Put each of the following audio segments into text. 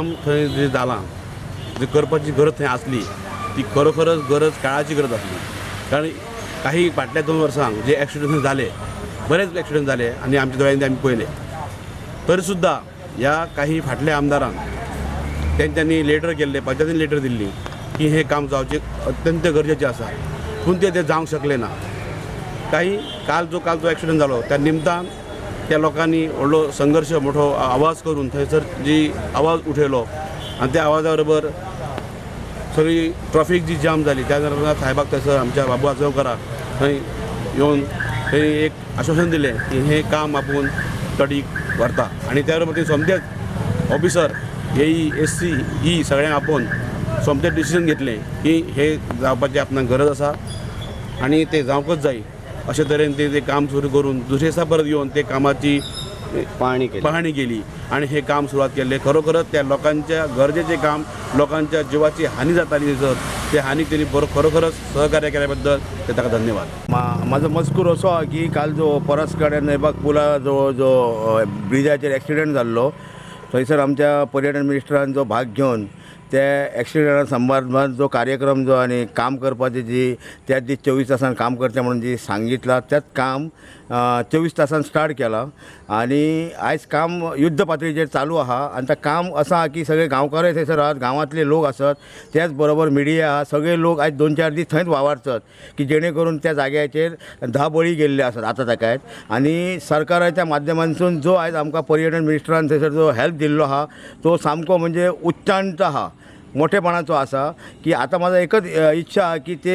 काम थंय जें जालां, जें करपाची गरज थंय आसली, ती खरोखरच गरज काळाची गरज आसली. कारण काही फाटल्या 2 वर्सांक जे एक्सिडंट जाले, बरेच एक्सिडंट जाले आनी आमच्या दोळ्यांनी आमी पळयले, तरी सुद्दां ह्या काही फाटल्या आमदारांक तेंच्यांनी लेटर केल्ले, पंचायतीन लेटर दिल्ली की हें काम जावचें अत्यंत गरजेचें आसा, पूण तें जावंक शकलें ना. काही काल जो एक्सिडंट जालो त्या निमतान त्या लोकांनी व्हडलो संघर्श, मोठो आवाज करून थंयसर जी आवाज उठयलो आनी त्या आवाजा बरोबर सगळी ट्रॉफीक जी जाम जाली त्या दरम्यान साहेबाक थंयसर आमच्या बाबू आजगांवकाराक थंय येवन थंय एक आश्वासन दिलें की हें काम आपूण तडीक व्हरता. आनी त्या बरोबर ते सोमतेच ऑफिसर एई एस सी ई सगळ्यांक आपोवन सोमतेच डिसिजन घेतलें की हे जावपाची आपणाक गरज आसा आनी तें जावंकच जाय. अशे तरेन ते काम सुरू करून दुसरे दिसा परत येवन ते कामाची पाहणी केली आनी हें काम सुरवात केल्लें. खरोखरच त्या लोकांच्या गरजेचें काम, लोकांच्या जिवाची हानी जाताली थंयसर, ते हानी तेणी खरोखरच सहकार्य केल्या बद्दल ते ताका धन्यवाद. म्हाजो मजकूर असो आहा की काल जो परस कडेन नयबाग पुला जो जो ब्रिजाचेर एक्सिडंट जाल्लो थंयसर आमच्या पर्यटन मिनिस्टरान जो भाग घेवन ते एक्सिडंटा संबंदान जो कार्यक्रम जो आनी काम करपाची जी त्याच दीस 24 तासान काम करचें म्हणून जी सांगितलां त्याच काम 24 तासान स्टार्ट केलां आनी आयज काम युद्ध पातळीचेर चालू आहा. आनी तें काम असां आहा की सगळे गांवकारय थंयसर आहात, गांवांतले लोक आसत, त्याच बरोबर मिडिया आहा, सगळे लोक आयज 2-4 दीस थंयच वावरतात की जेणे करून त्या जाग्याचेर 10 बळी गेल्ले आसात आतां ताका. आनी सरकाराच्या माध्यमांतसून जो आयज आमकां पर्यटन मिनिस्टरान थंयसर जो हेल्प दिल्लो आहा तो सामको म्हणजे उच्चांत आहा, मोठेपणाचो आसा की आतां म्हाजो एकच इच्छा आहा की ते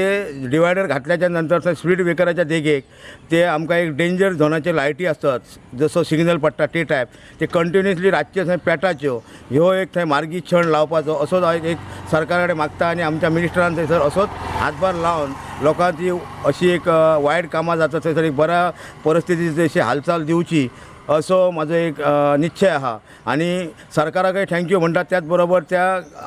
डिवायडर घातल्याच्या नंतर थंय स्पीड ब्रेकराच्या देगेक ते आमकां एक डेंजर झोनाचे लायटी आसतात, जसो सिग्नल पडटा ते टायप ते कंटिन्युअसली रातचे थंय पेटाच्यो, ह्यो एक थंय मार्गी छण लावपाचो असोच हांव एक सरकारा कडेन मागता आनी आमच्या मिनिस्टरान थंयसर असोच हातभार लावन लोकांची अशी एक वायट कामां जाता थंयसर एक बऱ्या परिस्थितीची अशी हालचाल दिवची असो म्हाजो एक निश्चय आहा. आनी सरकाराकय thank you म्हणटा, त्याच बरोबर त्या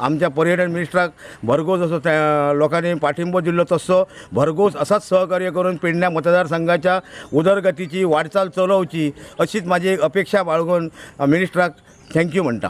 आमच्या पर्यटन मिनिस्टराक भरघोस असो त्या लोकांनी पाठिंबो दिल्लो तसो भरघोस असाच सहकार्य करून पेडण्या मतदारसंघाच्या उदरगतीची वाटचाल चलोवची अशीच म्हाजी एक अपेक्षा बाळगून मिनिस्टराक thank you म्हणटा.